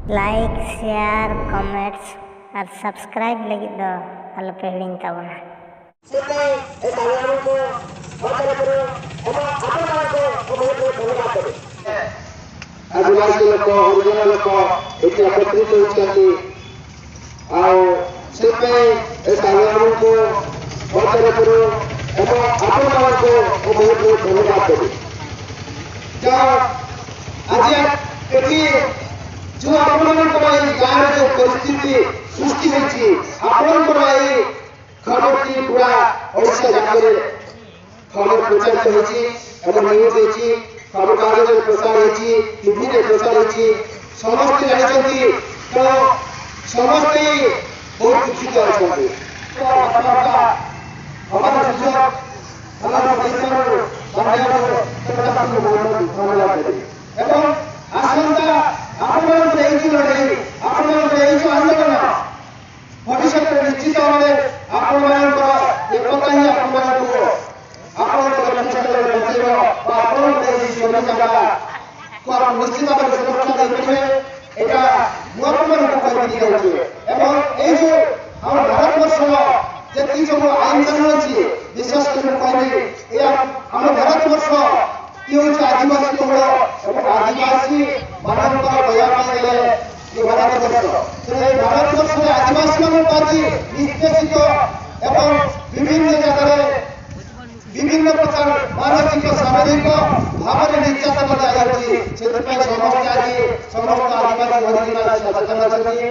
Like share comments और subscribe लगी दो आलोपे हिड़िंग ताबना। ଆଦିବାସୀ ଲୋକ, ହରିଜନ ଲୋକ ଏଠି ଏକତ୍ରିତ ହୋଇଛନ୍ତି ଆଉ ସେଥିପାଇଁ ଏ ସାଙ୍ଗମାନଙ୍କୁ ମୋ ତରଫରୁ ଏବଂ ଆପଣମାନଙ୍କୁ ମୁଁ ବହୁତ ବହୁତ ଧନ୍ୟବାଦ ଦେବି। ତ ଆଜି ଏଠି ଯୋଉ ଆପଣମାନଙ୍କର ଏଇ ଗାଁରେ ଯୋଉ ପରିସ୍ଥିତି ସୃଷ୍ଟି ହୋଇଛି, ଆପଣଙ୍କର ଏଇ ଖବରଟି ପୁରା ଓଡ଼ିଶା ଯାକରେ ଖବର ପ୍ରଚାରିତ ହୋଇଛି ଏବଂ ନ୍ୟୁଜ୍ ହେଇଛି, ଖବରକାଗଜରେ ପ୍ରଚାର ହେଇଛି, ଟିଭିରେ ପ୍ରଚାର ହେଇଛି, ସମସ୍ତେ ଜାଣିଛନ୍ତି। ତ ସମସ୍ତେ ବହୁତ ଦୁଃଖିତ ଅଛନ୍ତି। କଥାବାର୍ତ୍ତା ହବାର ସୁଯୋଗ ଆମର ଦେଇଥିବାରୁ ଧନ୍ୟବାଦ, ଧନ୍ୟବାଦ ଦେବି। ଏବଂ ଆସନ୍ତା ଆପଣମାନଙ୍କର ଏଇ ଯୋଉ ଲଢ଼େଇ, ଆପଣମାନଙ୍କର ଏଇ ଯୋଉ ଆନ୍ଦୋଳନ, ଭବିଷ୍ୟତରେ ନିଶ୍ଚିତ ଭାବରେ ଆପଣମାନଙ୍କର ଏକତା ହିଁ ଆପଣମାନଙ୍କୁ ଆପଣଙ୍କ ଲକ୍ଷ୍ୟସ୍ଥଳରେ ପହଞ୍ଚାଇବ ବା ଆପଣଙ୍କର ଏଇ ଜମି ଜାଗାକୁ ଆପଣ ନିଶ୍ଚିତ ଭାବରେ ସୁରକ୍ଷା ଦେଇପାରିବେ, ଏଇଟା ମୁଁ ଆପଣମାନଙ୍କୁ କହିକି ଯାଉଛି। ଏବଂ ଏଇ ଯୋଉ ଆମ ଭାରତବର୍ଷର ଯେତିକି ସବୁ ଆଇନ କାନୁନ ଅଛି, ବିଶେଷ କରି ମୁଁ କହିବି ଏ ଆମ ଭାରତବର୍ଷ କି ହେଉଛି ଆଦିବାସୀ ବହୁଳ ଏବଂ ଆଦିବାସୀ ମାନଙ୍କର କହିବା ପାଇଁ ଗଲେ ଏ ଭାରତବର୍ଷ। ତେଣୁ ଏଇ ଭାରତବର୍ଷରେ ଆଦିବାସୀ ମାନଙ୍କୁ ଆଜି ନିର୍ଦ୍ଦେଶିତ ଏବଂ ବିଭିନ୍ନ ଜାଗାରେ ବିଭିନ୍ନ ପ୍ରକାର ମାନସିକ ଶାରୀରିକ ଭାବରେ ନିର୍ଯାତନା ଦିଆଯାଉଛି। ସେଥିପାଇଁ ସମସ୍ତେ ଆଜି ସମସ୍ତ ଆଦିବାସୀ ହରିଜନ ସଚେତନ ଅଛନ୍ତି।